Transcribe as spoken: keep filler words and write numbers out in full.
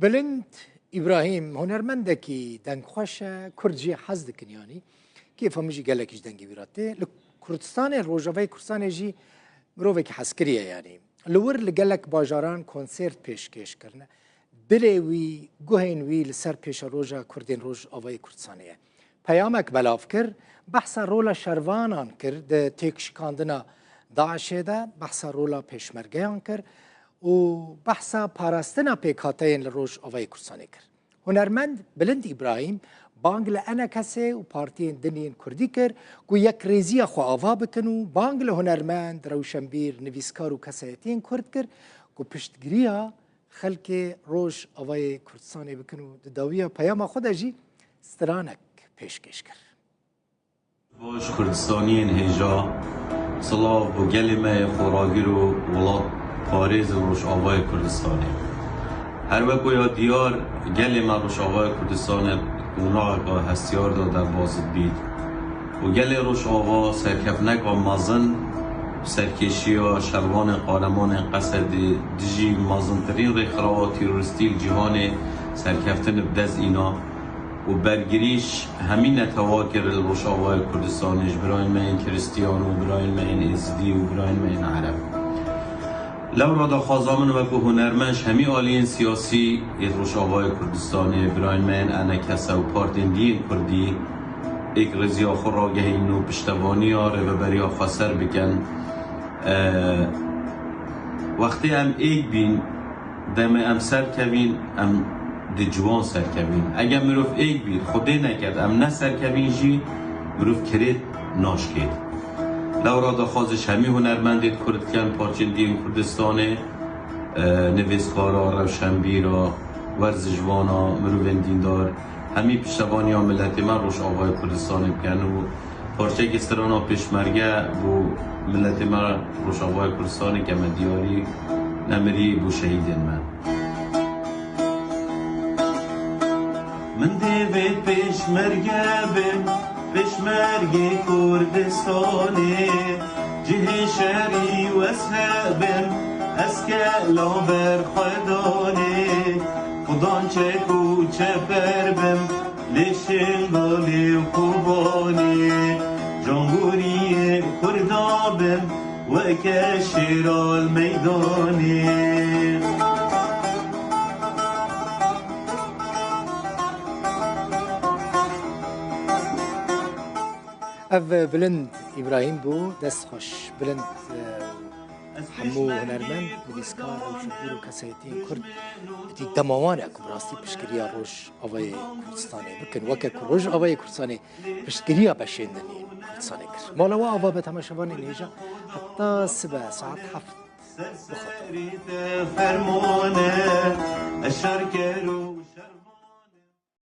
Bilind Îbrahîm, hunermendekî dengxweş e, Kurd jê hez dikin yanî. Kêfa min jî gelekî ji dengê wî re tê. Li Kurdistanê, Rojavayê Kurdistanê jî mirovekî hezkirî ye yanî. Li wir li gelek bajaran konsert pêşkêş kirine. Dilê wî, guhên wî li ser pêşeroja Kurdên Rojavayê Kurdistanê ye. Peyamek belav kir, behsa rola şervanan kir di têkşikandina DAIŞê de, behsa rola pêşmergeyan kir û behsa parastina pêkhateyên li Rojavayê Kurdistanê kir. Hunermend Bilind Îbrahîm bang li ENKSê û partiyên din yên kurdî kir ku yekrêziya xwe ava bikin û bang li hunermend, rewşenbîr, nivîskar û kesayetiyên kurd kir ku piştgiriya xelkê Rojavayê Kurdistanê bikin û di dawiya peyama xwe de jî stranek pêşkêş kir. Baş Kurdistaniyên hêja, silav bo gelê me yê xweragir û welatparêzên Rojavayê Kurdistanê. Her weko ya diyar, gelê me Rojavayê Kurdistanê qonağeka hestiyar de derbas dibît û gelê Rojava serkeftineka mezin, serkêşiya şervanên qahremanên Qesedê dijî mezintirîn rêkxirawa terorîstî li cîhanê serkeftin bi dest îna û bergirîş hemî netewa kir li Rojavayê Kurdistanê ji birayên me yên Kiristiyan û birayên me yên Êzidî û birayên me yên Ereb. Lewra daxwaza min wekû hunermend ji hemî aliyên siyasî yê Rojavayê Kurdistanê, birayên me yên ENKS û partên dî yên kurdî êkrêziya xwe ragehînin û piştevaniya rêveberiya xweser bikin. E, Wextê em êk bîn, demê em serkevîn, em di ciwan serkevîn. Eger mirov êk bî, Xwedê neket, em neserkevîn jî, mirov kirêt naşkêt. Lewra daxwazê ji hemî hunermendê kurd dikin, parçên dîn Kurdistanê, e, nivîskara, rewşenbîra, werzişvana, mirovên dîndar, hemî piştevaniya miletê me Rojavayê Kurdistanê bikin û parçeyekî strana Pêşmerge bo miletê me Rojavayê Kurdistanê keme diyarî, nemirî bo şehîdên me. Min dê vê pêşmerge bim, pêşmergê Kurdistanê, cihê şerî wes hebim, ez kela ber xwe danê, xudan çek û çeper bim, lê Şingalê û Kobanê, cangoriyê Kurda bim, weke şêra li meydanê. Ev Bilind Îbrahîm bû, dest xweş. Bilind, e, hemû hunermend, nivîskar, rewşenbîr û kesayetiyên kurd, wekî dema wan e ku bi rastî piştgiriya Rojavayê Kurdistanê bikin. Weke ku Rojavayê Kurdistanê piştgiriya beşên din yên Kurdistanê kir. Mala we ava be, temaşevanên hêja, heta sibe saet heft bixwe. Serserî te fermane, ez şer ker û